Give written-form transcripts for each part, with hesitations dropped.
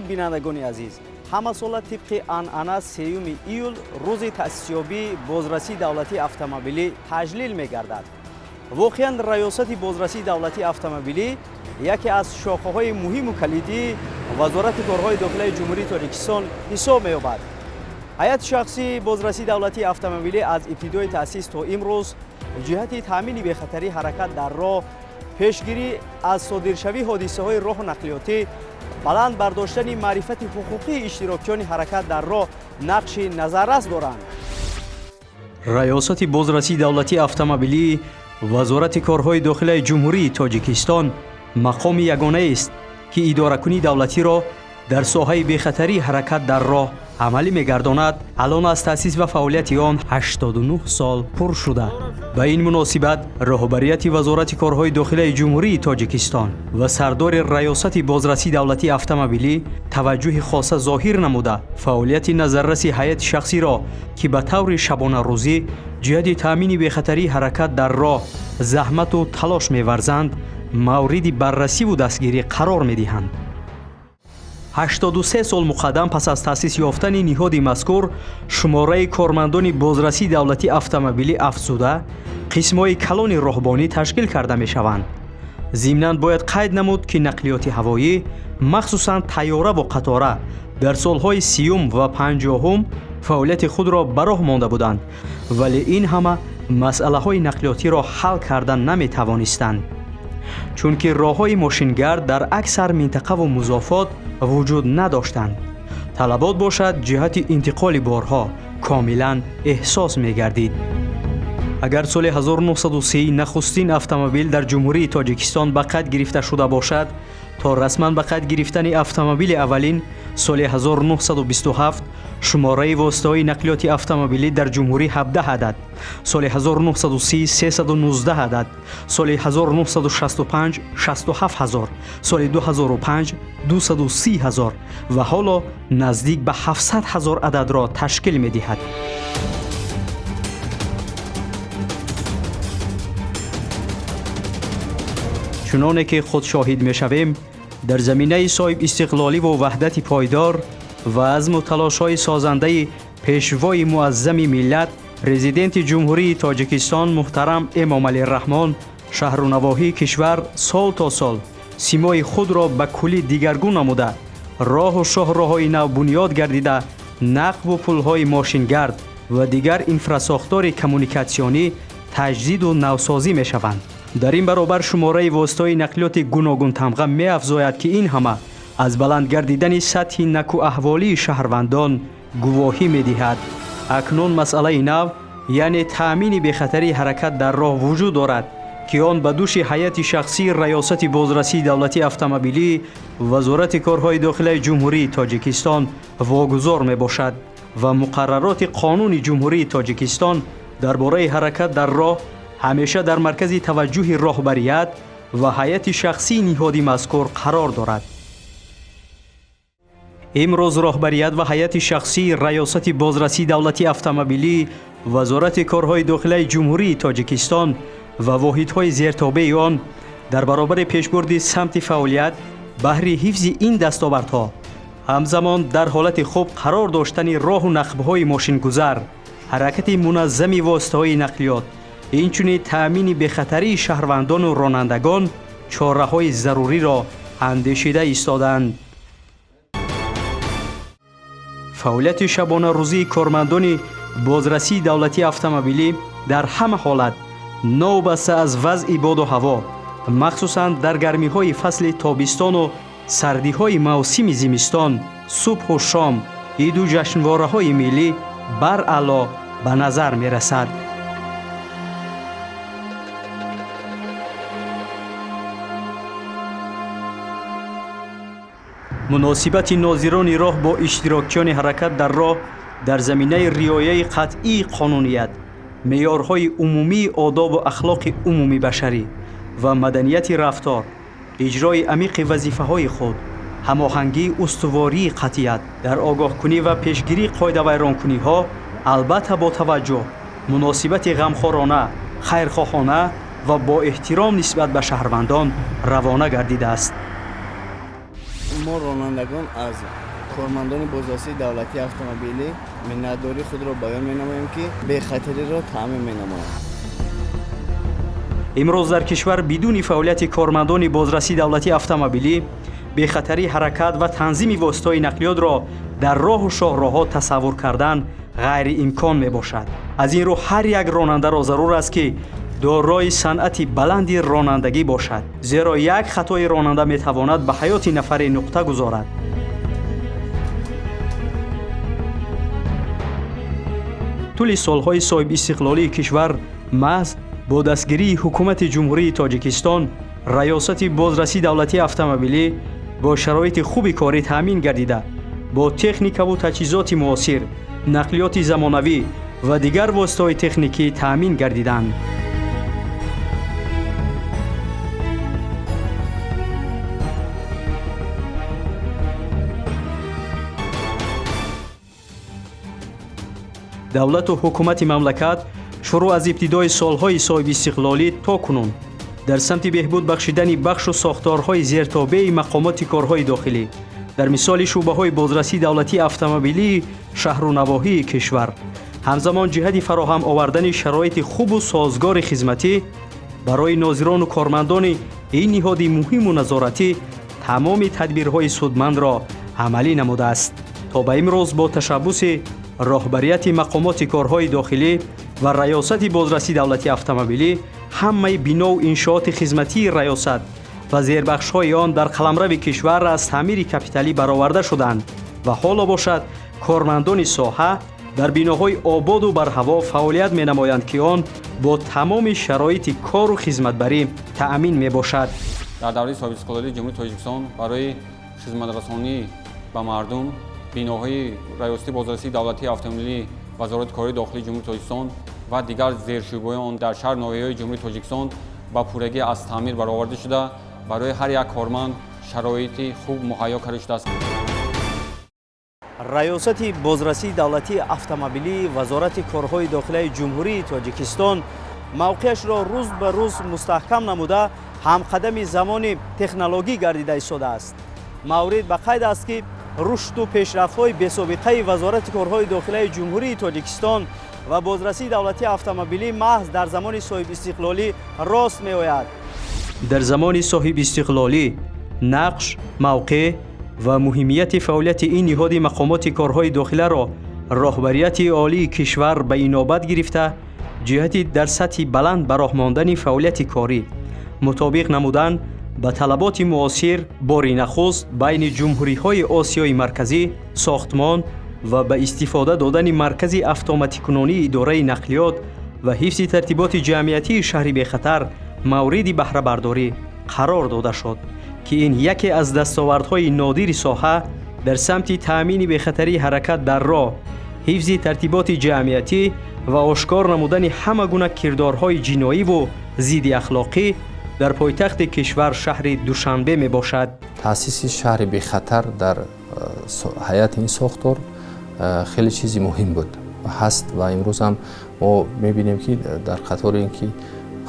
Дуруд, бинандагони азиз! Ҳамасола тибқи анъана 3 июл рӯзи таъсисёбии бозрасии давлатии автомобилӣ таҷлил мегардад. Воқеан, Раёсати бозрасии давлатии автомобилӣ яке аз шохаҳои муҳиму калидии Вазорати корҳои дохилаи Ҷумҳурии Тоҷикистон ҳисоб меёбад. Ҳайати шахсии бозрасии давлатии автомобилӣ аз ибтидои таъсис то имрӯз ҷиҳати таъмини бехатарии ҳаракат дар роҳ, пешгирӣ аз содиршавии ҳодисаҳои роҳу нақлиётӣ, баланд бардоштани маърифати ҳуқуқии иштирокчиёни ҳаракат дар роҳ нақши назаррас доранд. Раёсати бозрасии давлатии автомобилии Вазорати корҳои дохилаи Ҷумҳурии Тоҷикистон мақоми ягонаест, ки идоракунии давлатиро дар соҳаи бехатарии ҳаракат дар роҳ амалӣ мегардонад. Алон аз таъсис ва фаъолияти он 89 сол пур шуда. Ба ин муносибат роҳбарияти Вазорати корҳои дохилаи Ҷумҳурии Тоҷикистон ва сардори Раёсати бозрасии давлатии автомобилӣ таваҷҷӯҳи хоса зоҳир намуда, фаъолияти назарраси ҳайати шахсиро, ки ба таври шабонарӯзӣ ҷиҳати таъмини бехатарии ҳаракат дар роҳ заҳмату талош меварзанд, мавриди баррасиву дастгирӣ қарор медиҳанд. 83 сол муқаддам пас аз таъсис ёфтани ниҳоди мазкур шумораи кормандони бозрасии давлатии автомобилӣ афзуда, қисмҳои калони роҳбонӣ ташкил карда мешаванд. Зимнан бояд қайд намуд, ки нақлиёти ҳавоӣ, махсусан тайёраву қатора, дар солҳои 30-ум ва 50-ум фаъолияти худро ба роҳ монда буданд, вале ин ҳама масъалаҳои нақлиётиро ҳал карда наметавонистанд, чунки роҳҳои мошингард дар аксар минтақаву музофот вуҷуд надоштанд. Талабот бошад ҷиҳати интиқоли борҳо комилан эҳсос мегардид. Агар соли 1930 нахустин автомобил дар Ҷумҳурии Тоҷикистон ба қайд гирифта шуда бошад, то расман ба қайд гирифтани автомобили аввалин соли 1927 шумораи воситаҳои нақлиёти автомобилӣ дар ҷумҳурӣ 17 адад, соли 1930 319 адад, соли 1965 67 ҳазор, соли 2005 230 ҳазор ва ҳоло наздик ба 700 ҳазор ададро ташкил медиҳад. Чуноне ки худ шоҳид мешавем, дар заминаи соҳибистиқлоливу ваҳдати пойдор ва азму талошҳои созандаи пешвои муаззами миллат, Президенти Ҷумҳурии Тоҷикистон муҳтарам Эмомалӣ Раҳмон, шаҳру навоҳии кишвар сол то сол симои худро ба куллӣ дигаргун намуда, роҳу шоҳроҳҳои нав бунёд гардида, нақбу пулҳои мошингард ва дигар инфрасохтори коммуникатсионӣ таҷдиду навсозӣ мешаванд. Дар ин баробар шумораи воситаҳои нақлиёти гуногунтамға меафзояд, ки ин ҳама аз баланд гардидани сатҳи накӯаҳволии шаҳрвандон гувоҳӣ медиҳад. Акнун масъалаи нав, яъне таъмини бехатарии ҳаракат дар роҳ вуҷуд дорад, ки он ба дӯши ҳайати шахсии Раёсати бозрасии давлатии автомобилии Вазорати корҳои дохилаи Ҷумҳурии Тоҷикистон вогузор мебошад ва муқаррароти қонуни Ҷумҳурии Тоҷикистон дар бораи ҳаракат дар роҳ ҳамеша дар маркази таваҷҷӯҳи роҳбарият ва ҳайати шахсии ниҳоди мазкур қарор дорад. Имрӯз роҳбарият ва ҳайати шахсии Раёсати бозрасии давлатии автомобилии Вазорати корҳои дохилаи Ҷумҳурии Тоҷикистон ва воҳидҳои зертобеи он дар баробари пешбурди самти фаъолият баҳри ҳифзи ин дастовардҳо, ҳамзамон дар ҳолати хуб қарор доштани роҳу нақбҳои мошингузар, ҳаракати муназзами воситаҳои нақлиёт, инчунин таъмини бехатарии шаҳрвандону ронандагон чораҳои заруриро андешида истодаанд. Фаъолияти шабонарӯзии кормандони бозрасии давлатии автомобилӣ дар ҳама ҳолат, новобаста аз вазъи боду ҳаво, махсусан дар гармиҳои фасли тобистону сардиҳои мавсими зимистон, субҳу шом, иду ҷашнвораҳои миллӣ баръало ба назар мерасад. Муносибати нозирони роҳ бо иштирокчиёни ҳаракат дар роҳ дар заминаи риояи қатъии қонуният, меъёрҳои умумии одобу ахлоқи умумибашарӣ ва маданияти рафтор, иҷрои амиқи вазифаҳои худ, ҳамоҳангии устувории қатъият дар огоҳкунӣ ва пешгирии қоидавайронкуниҳо, албатта бо таваҷҷӯҳ, муносибати ғамхорона, хайрхоҳона ва бо эҳтиром нисбат ба шаҳрвандон равона гардидааст. Мо ронандагон аз кормандони бозрасии давлатии автомобилӣ миннатдории худро баён менамоем, ки бехатариро таъмин менамоянд. Имрӯз дар кишвар бидуни фаъолияти кормандони бозрасии давлатии автомобилӣ бехатарии ҳаракат ва танзими воситаҳои нақлиётро дар роҳу шоҳроҳҳо тасаввур кардан ғайриимкон мебошад. Аз ин рӯ ҳар як ронандаро зарур аст, ки дорои санъати баланди ронандагӣ бошад, зеро як хатои ронанда метавонад ба ҳаёти нафаре нуқта гузорад. Тӯли солҳои соҳибистиқлолии кишвар маҳз бо дастгирии ҳукумати Ҷумҳурии Тоҷикистон Раёсати бозрасии давлатии автомобилӣ бо шароити хуби корӣ таъмин гардида, бо техникаву таҷҳизоти муосир, нақлиёти замонавӣ ва дигар воситаҳои техникӣ таъмин гардиданд. Давлату ҳукумати мамлакат шурӯъ аз ибтидои солҳои соҳибистиқлолӣ то кунун дар самти беҳбуд бахшидани бахшу сохторҳои зертобеи мақомоти корҳои дохилӣ дар мисоли шӯъбаҳои бозрасии давлатии автомобилии шаҳру навоҳии кишвар, ҳамзамон ҷиҳати фароҳам овардани шароити хубу созгори хизматӣ барои нозирону кормандони ин ниҳоди муҳиму назоратӣ тамоми тадбирҳои судмандро амалӣ намудааст. То ба имрӯз бо ташаббуси роҳбарияти мақомоти корҳои дохилӣ ва Раёсати бозрасии давлатии автомобилӣ ҳамаи бинову иншооти хизматии раёсат ва зербахшҳои он дар қаламрави кишвар аз таъмири капиталӣ бароварда шуданд ва ҳоло бошад кормандони соҳа дар биноҳои ободу барҳаво фаъолият менамоянд, ки он бо тамоми шароити кору хизматбарӣ таъмин мебошад. Дар давраи соҳибистиқлолии Ҷумҳурии Тоҷикистон барои хизматрасонӣ ба мардум биноҳои Раёсати бозрасии давлатии автомобилӣ, Вазорати корҳои дохилии Ҷумҳурии Тоҷикистон ва дигар зершӯъбаҳои он дар шаҳр ноҳияҳои Ҷумҳурии Тоҷикистон ба пуррагӣ аз таъмир бароварда шуда, барои ҳар як корманд шароити хуб муҳайё карда шудааст. Раёсати бозрасии давлатии автомобилии Вазорати корҳои дохилаи Ҷумҳурии Тоҷикистон мавқеашро рӯз ба рӯз мустаҳкам намуда, ҳамқадами замони технологӣ гардида истодааст. Маврид ба қайд аст, ки рушду пешрафтҳои бесобиқаи Вазорати корҳои дохилаи Ҷумҳурии Тоҷикистон ва бозрасии давлатии автомобилӣ маҳз дар замони соҳибистиқлолӣ рост меояд. Дар замони соҳибистиқлолӣ нақш, мавқеъ ва муҳимияти фаъолияти ин ниҳоди мақомоти корҳои дохиларо роҳбарияти олии кишвар ба инобат гирифта, ҷиҳати дар сатҳи баланд ба роҳ мондани фаъолияти корӣ мутобиқ намудан ба талаботи муосир бори нахуст байни ҷумҳуриҳои Осиёи Марказӣ сохтмон ва ба истифода додани маркази автоматикунонии идораи нақлиёт ва ҳифзи тартиботи ҷамъиятии шаҳри бехатар мавриди баҳрабардорӣ қарор дода шуд, ки ин яке аз дастовардҳои нодири соҳа дар самти таъмини бехатарии ҳаракат дар роҳ, ҳифзи тартиботи ҷамъиятӣ ва ошкор намудани ҳама гуна кирдорҳои ҷиноиву зидди ахлоқӣ дар пойтахти кишвар шаҳри Душанбе мебошад. Таъсиси шаҳри бехатар дар ҳайати ин сохтор хеле чизи муҳим буд ва ҳаст, ва имрӯз ҳам мо мебинем, ки дар қатори ин ки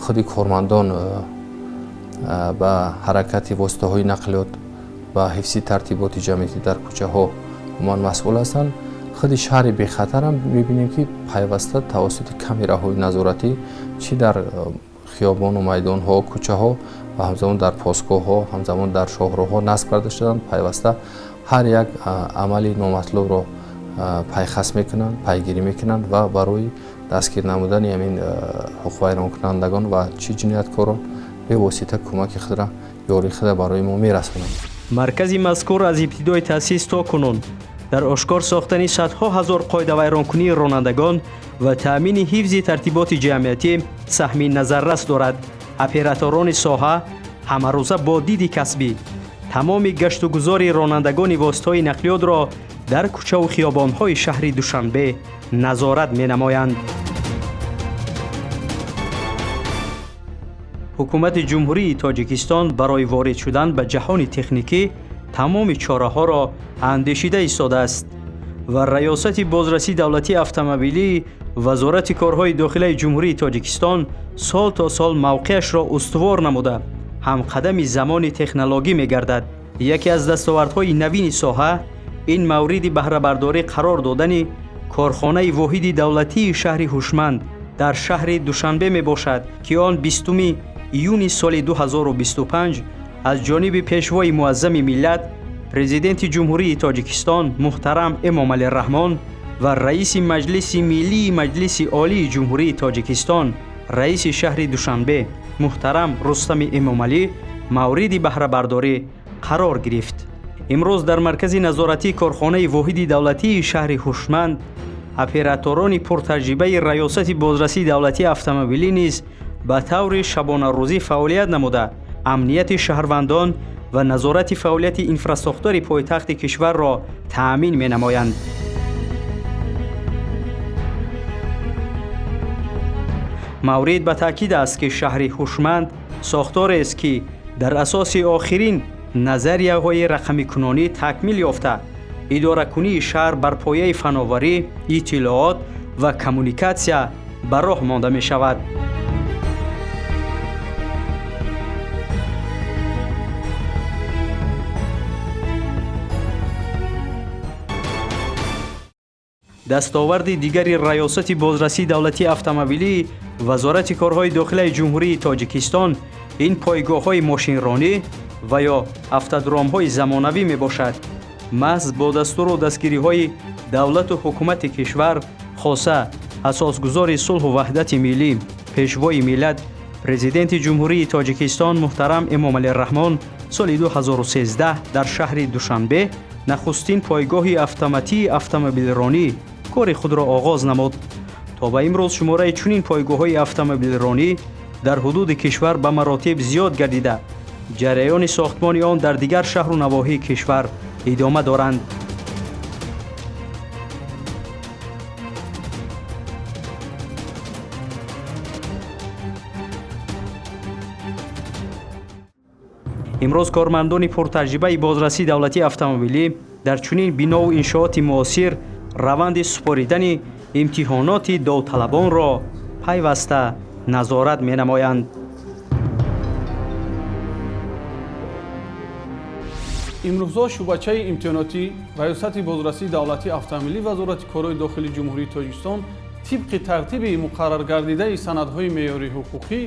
худи кормандон ба ҳаракати воситаҳои нақлиёт ва ҳифзи тартиботи ҷамъиятӣ дар кӯчаҳо умуман масъул ҳастанд, худи шаҳри бехатарам мебинем, ки пайваста тавассути камераҳои назоратӣ чӣ дар хиёбону майдонҳо, кӯчаҳо ва ҳамзамон дар постгоҳҳо, ҳамзамон дар шоҳроҳҳо насб карда шуданд, пайваста ҳар як амали номатлубро пайхас мекунанд, пайгирӣ мекунанд ва барои дастгир намудани ҳамин ҳуқуқвайронкунандагон ва чӣ ҷинояткорон бевосита кӯмаки худро, ёрии худро барои мо мерасонанд. Маркази мазкур аз ибтидои таъсис то кунун дар ошкор сохтани садҳо ҳазор қоидавайронкунии ронандагон ва таъмини ҳифзи тартиботи ҷамъиятӣ саҳми назаррас дорад. Операторони соҳа ҳамарӯза бо диди касбӣ тамоми гаштугузори ронандагони воситаҳои нақлиётро дар кӯчаву хиёбонҳои шаҳри Душанбе назорат менамоянд. Ҳукумати Ҷумҳурии Тоҷикистон барои ворид шудан ба ҷаҳони техникӣ тамоми чораҳоро андешида истодааст ва Раёсати бозрасии давлатии автомобилии Вазорати корҳои дохилаи Ҷумҳурии Тоҷикистон сол то сол мавқеашро устувор намуда, ҳамқадами замони технологӣ мегардад. Яке аз дастовардҳои навини соҳа ин мавриди баҳрабардорӣ қарор додани корхонаи воҳиди давлатии шаҳри ҳушманд дар шаҳри Душанбе мебошад, ки он 20 июни соли 2025 аз ҷониби пешвои муаззами миллат, президенти Ҷумҳурии Тоҷикистон муҳтарам Эмомалӣ Раҳмон ва раиси Маҷлиси Миллии Маҷлиси Олии Ҷумҳурии Тоҷикистон, раиси шаҳри Душанбе муҳтарам Рустами Эмомалӣ мавриди баҳрабардорӣ қарор гирифт. Имрӯз дар маркази назоратии корхонаи воҳиди давлатии шаҳри ҳушманд операторони пуртаҷрибаи Раёсати бозрасии давлатии автомобилӣ низ ба таври шабонарӯзӣ фаъолият намуда, амнияти шаҳрвандон ва назорати фаъолияти инфрасохтори пойтахти кишварро таъмин менамоянд. Маврид ба таъкид аст, ки шаҳри ҳушманд сохторест, ки дар асоси охирин назарияҳои рақамикунонӣ такмил ёфта, идоракунии шаҳр бар пояи фановарӣ, иттилоот ва коммуникатсия ба роҳ монда мешавад. Дастоварди дигари Раёсати бозрасии давлатии автомобилии Вазорати корҳои дохилаи Ҷумҳурии Тоҷикистон ин пойгоҳҳои мошинронӣ ва ё автодромҳои замонавӣ мебошад. Маҳз бо дастуру дастгириҳои давлату ҳукумати кишвар, хоса асосгузори сулҳу ваҳдати миллӣ, пешвои миллат, президенти Ҷумҳурии Тоҷикистон муҳтарам Эмомалӣ Раҳмон соли 2013 дар шаҳри Душанбе нахустин пойгоҳи автоматии автомобилронӣ кори худро оғоз намуд. То ба имрӯз шумораи чунин пойгоҳҳои автомобилронӣ дар ҳудуди кишвар ба маротиб зиёд гардида, ҷараёни сохтмони он дар дигар шаҳру навоҳии кишвар идома доранд. Имрӯз кормандони пуртаҷрибаи бозрасии давлатии автомобилӣ дар чунин бинову иншооти муосир раванди супоридани имтиҳоноти довталабонро пайваста назорат менамоянд. Имрӯзҳо шӯъбачаи имтиҳонотӣ Раёсати бозрасии давлатии автомобилӣ Вазорати корҳои дохилии Ҷумҳурии Тоҷикистон тибқи тартиби муқарраргардидаи санадҳои меъёрии ҳуқуқӣ,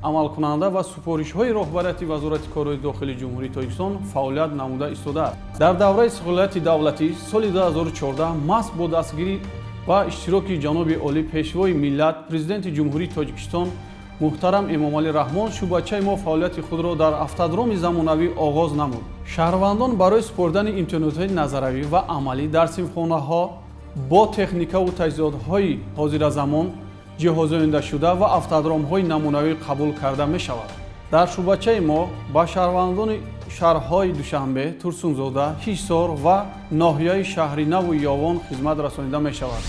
амалкунанда ва супоришҳои роҳбарияти Вазорати корҳои дохилии Ҷумҳурии Тоҷикистон фаъолият намуда истодааст. Дар давраи истиқлолияти давлатӣ соли 2014 маҳз бо дастгирӣ ва иштироки ҷаноби олӣ пешвои миллат, президенти Ҷумҳурии Тоҷикистон муҳтарам Эмомалӣ Раҳмон шӯъбачаи мо фаъолияти худро дар автодроми замонавӣ оғоз намуд. Шаҳрвандон барои супоридани имтиҳонотҳои назаравӣ ва амалӣ дар синфхонаҳо бо техникаву таҷҳизотҳои ҳозиразамон ҷиҳозондашуда ва автодромҳои намунавӣ қабул карда мешавад. Дар шӯъбачаи мо ба шаҳрвандони шаҳрҳои Душанбе, Турсунзода, Ҳисор ва ноҳияи Шаҳринаву Ёвон хизмат расонида мешавад.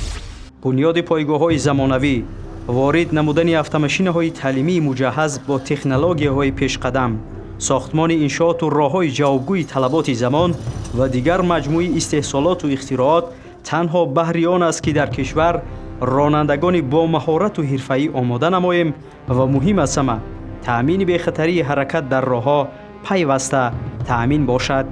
Бунёди пойгоҳҳои замонавӣ, ворид намудани автомашинаҳои таълимии муҷаҳҳаз бо технологияҳои пешқадам, сохтмони иншооту роҳҳои ҷавобгӯи талаботи замон ва дигар маҷмӯи истеҳсолоту ихтироот танҳо баҳри он аст, ки дар кишвар ронандагони бо маҳорату ҳирфаӣ омода намоем ва муҳим аз ҳама таъмини бехатарии ҳаракат дар роҳҳо пайваста таъмин бошад.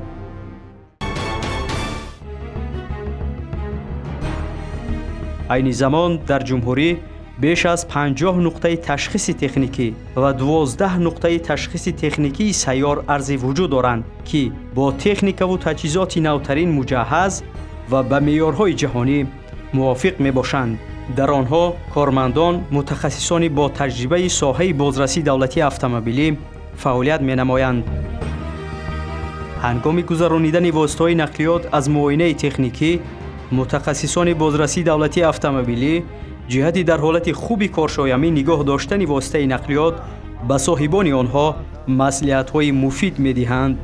Айни замон дар ҷумҳурӣ беш аз 50 нуқтаи ташхиси техникӣ ва 12 нуқтаи ташхиси техникии сайёр арзи вуҷуд доранд, ки бо техникаву таҷҳизоти навтарин муҷаҳҳаз ва ба меъёрҳои ҷаҳонӣ мувофиқ мебошанд. Дар онҳо кормандон мутахассисони бо таҷрибаи соҳаи бозрасии давлатии автомобилӣ фаъолият менамоянд. Ҳангоми гузаронидани воситаҳои нақлиёт аз муоинаи техникӣ, мутахассисони бозрасии давлатии автомобилӣ ҷиҳати дар ҳолати хуби коршоямӣ нигоҳ доштани воситаи нақлиёт ба соҳибони онҳо маслиҳатҳои муфид медиҳанд.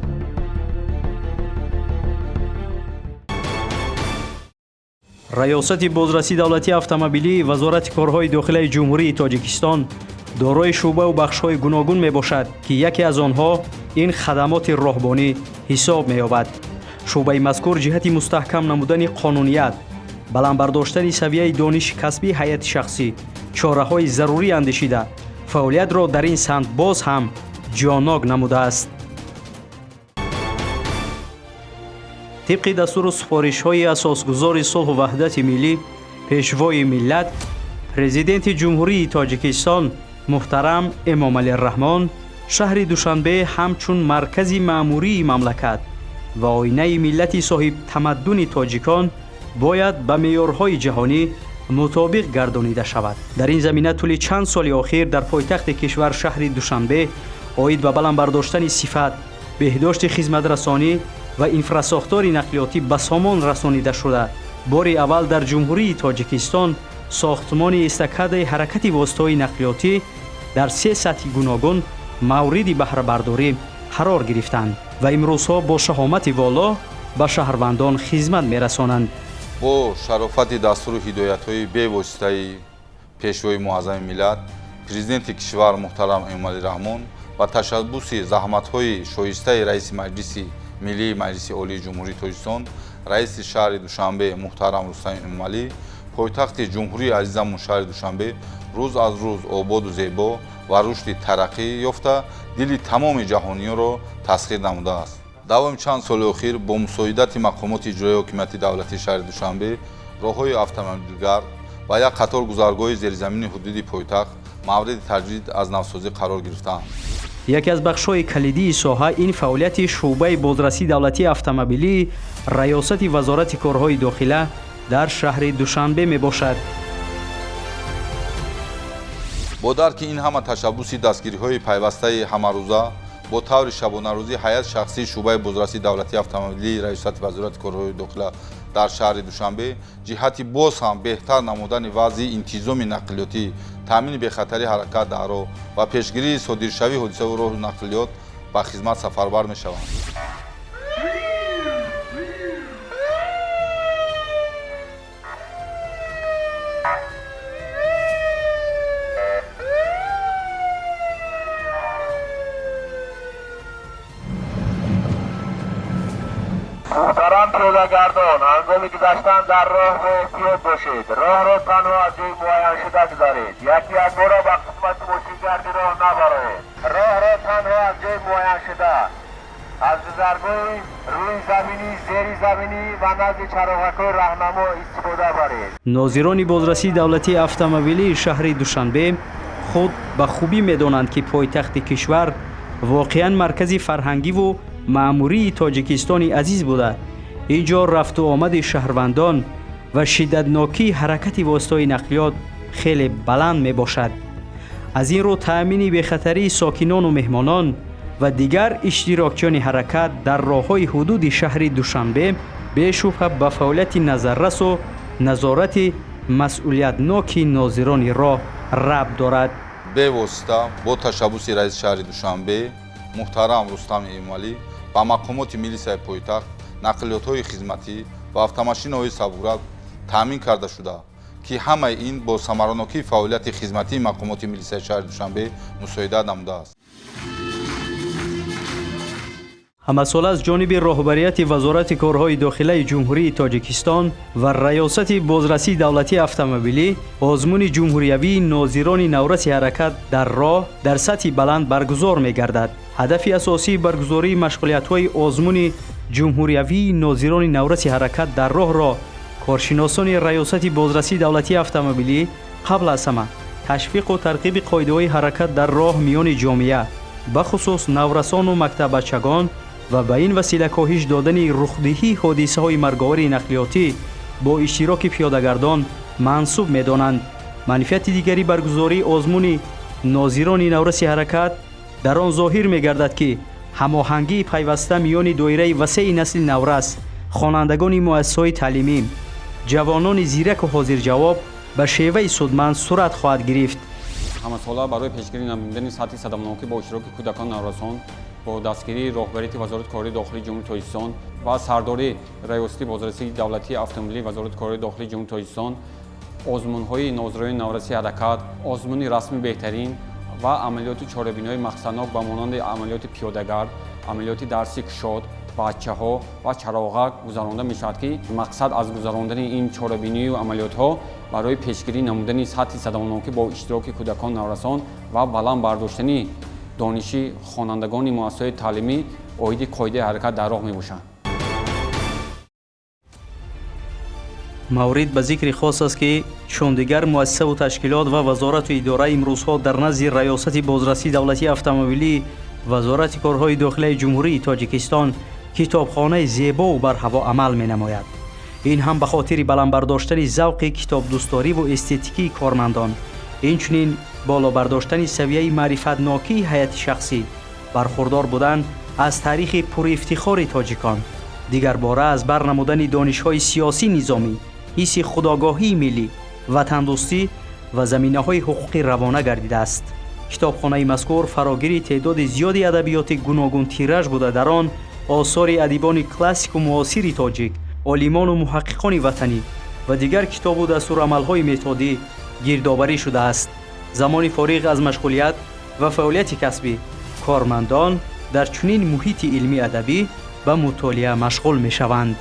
Раёсати бозрасии давлатии автомобилии Вазорати корҳои дохилаи Ҷумҳурии Тоҷикистон дорои шӯъбаву бахшҳои гуногун мебошад, ки яке аз онҳо ин хадамоти роҳбонӣ ҳисоб меёбад. Шӯъбаи мазкур ҷиҳати мустаҳкам намудани қонуният, баланд бардоштани савияи дониши касбии ҳайати шахсӣ чораҳои зарурӣ андешида, фаъолиятро дар ин самт боз ҳам ҷоннок намудааст. Тибқи дастуру супоришҳои асосгузори сулҳу ваҳдати миллӣ, пешвои миллат, президенти Ҷумҳурии Тоҷикистон муҳтарам Эмомалӣ Раҳмон, шаҳри Душанбе ҳамчун маркази маъмурии мамлакат ва оинаи миллати соҳибтамаддуни тоҷикон бояд ба меъёрҳои ҷаҳонӣ мутобиқ гардонида шавад. Дар ин замина тӯли чанд соли охир дар пойтахти кишвар шаҳри Душанбе оид ба баланд бардоштани сифат, беҳдошти хизматрасонӣ ва инфрасохтори нақлиётӣ ба сомон расонида шуда, бори аввал дар Ҷумҳурии Тоҷикистон сохтмони эстакадаи ҳаракати воситаҳои нақлиётӣ дар се сатҳи гуногун мавриди баҳрабардорӣ қарор гирифтанд ва имрӯзҳо бо шаҳомати воло ба шаҳрвандон хизмат мерасонанд. Бо шарофати дастуру ҳидоятҳои бевоситаи пешвои муаззами миллат, президенти кишвар муҳтарам Эмомалӣ Раҳмон ва ташаббуси заҳматҳои шоистаи раиси Маҷлиси Миллии Маҷлиси Олии Ҷумҳурии Тоҷикистон, раиси шаҳри Душанбе муҳтарам Рустам Эмомалӣ, пойтахти ҷумҳурии азизамон шаҳри Душанбе рӯз аз рӯз ободу зебо ва рушди тараққӣ ёфта, дили тамоми ҷаҳониёнро тасхир намудааст. Давоми чанд соли охир бо мусоидати мақомоти иҷроии ҳокимияти давлатии шаҳри Душанбе роҳҳои автомобилгард ва як қатор гузаргоҳи зеризамини ҳудуди пойтахт мавриди таҷдид аз навсозӣ қарор гирифтаанд. Яке аз бахшҳои калидии соҳа ин фаъолияти шӯъбаи бозрасии давлатии автомобилии Раёсати Вазорати корҳои дохила дар шаҳри Душанбе мебошад. Бо дарки ин ҳама ташаббуси дастгириҳои пайвастаи ҳамарӯза бо таври шабонарӯзӣ ҳайати шахсии шӯъбаи бозрасии давлатии автомобилии Раёсати Вазорати корҳои дохила дар шаҳри Душанбе ҷиҳати боз ҳам беҳтар намудани вазъи интизоми нақлиётӣ, таъмини бехатарии ҳаракат дар роҳ ва пешгирии содиршавии ҳодисаи роҳу нақлиёт ба хизмат сафарбар мешаванд. Муҳтарам пиёдагардон, ҳангоми гузаштан дар роҳ бо эҳтиёт бошед. Роҳро танҳо аз ҷои муайяншуда гузаред. Яки якбора ба қисмати мошингарди роҳ набароед. Роҳро танҳо аз ҷои муайяншуда, аз гузаргоҳи рӯи заминӣ, зери заминӣ ва назди чароғакҳои раҳнамо истифода баред. Нозирони бозрасии давлатии автомобилии шаҳри Душанбе худ ба хубӣ медонанд, ки пойтахти кишвар воқеан маркази фарҳангиву маъмурии Тоҷикистони азиз буда, ин ҷо рафту омади шаҳрвандон ва шиддатнокии ҳаракати воситаҳои нақлиёт хеле баланд мебошад. Аз ин рӯ таъмини бехатарии сокинону меҳмонон ва дигар иштирокчиёни ҳаракат дар роҳҳои ҳудуди шаҳри Душанбе бешубҳа ба фаъолияти назаррасу назорати масъулиятноки нозирони роҳ рабт дорад. Бевосита бо ташаббуси раиси шаҳри Душанбе муҳтарам Рустам Эмомалӣ ба мақомоти милисияи пойтахт нақлиётҳои хизматӣ ва автомошинаҳои сабукрад таъмин карда шуда, ки ҳамаи ин бо самаранокии фаъолияти хизматии мақомоти милисияи шаҳри Душанбе мусоидат намудааст. Ҳамасола аз ҷониби роҳбарияти Вазорати корҳои дохилаи Ҷумҳурии Тоҷикистон ва Раёсати бозрасии давлатии автомобилӣ озмуни ҷумҳуриявии нозирони навраси ҳаракат дар роҳ дар сатҳи баланд баргузор мегардад. Ҳадафи асосии баргузории машғулиятҳои озмуни ҷумҳуриявии нозирони навраси ҳаракат дар роҳро коршиносони Раёсати бозрасии давлатии автомобилӣ қабл аз ҳама ташвиқу тарғиби қоидаҳои ҳаракат дар роҳ миёни ҷомеа, бахусус наврасону мактаббачагон ва ба ин васила коҳиш додани рухдиҳии ҳодисаҳои марговари нақлиётӣ бо иштироки пиёдагардон мансуб медонанд. Манфиати дигари баргузории озмуни нозирони навраси ҳаракат дар он зоҳир мегардад, ки ҳамоҳангии пайваста миёни доираи васеи насли наврас, хонандагони муассисаҳои таълимӣ, ҷавонони зираку ҳозирҷавоб ба шеваи судманд сурат хоҳад гирифт. Ҳамасола барои пешгирӣ намудани сатҳи садамнокӣ бо иштироки кӯдакон наврасон бо дастгирии роҳбарияти Вазорати корҳои дохилии Ҷумҳурии Тоҷикистон ва сардори Раёсати бозрасии давлатии автомобилии Вазорати корҳои дохилии Ҷумҳурии Тоҷикистон озмунҳои нозирони навраси ҳаракат, озмуни расми беҳтарин ва амалиёти чорабиниҳои мақсаднок ба монанди амалиёти пиёдагард, амалиёти дарси кушод, бачаҳо ва чароғак гузаронда мешавад, ки мақсад аз гузарондани ин чорабинию амалиётҳо барои пешгирӣ намудани сатҳи садамнокӣ бо иштироки кӯдакон наврасон ва баланд бардоштани дониши хонандагони муассисаҳои таълимӣ оиди қоидаи ҳаракат дар роҳ мебошанд. Маврид ба зикри хос аст, ки чун дигар муассисаву ташкилот ва вазорату идора, имрӯзҳо дар назди Раёсати бозрасии давлатии автомобилии Вазорати корҳои дохилаи Ҷумҳурии Тоҷикистон китобхонаи зебову барҳаво амал менамояд. Ин ҳам ба хотири баланд бардоштани завқи китобдӯсториву эстетикии кормандон, инчунин боло бардоштани савияи маърифатнокии ҳайати шахсӣ, бархурдор будан аз таърихи пурифтихори тоҷикон, дигарбора аз бар намудани донишҳои сиёсӣ, низомӣ, ҳисси худогоҳии миллӣ, ватандӯстӣ ва заминаҳои ҳуқуқӣ равона гардидааст. Китобхонаи мазкур фарогири теъдоди зиёди адабиёти гуногунтираж буда, дар он осори адибони классику муосири тоҷик, олимону муҳаққиқони ватанӣ ва дигар китобу дастурамалҳои методӣ гирдоварӣ шудааст. Замони фориғ аз машғулият ва фаъолияти касбӣ кормандон дар чунин муҳити илмӣ адабӣ ба мутолиа машғул мешаванд.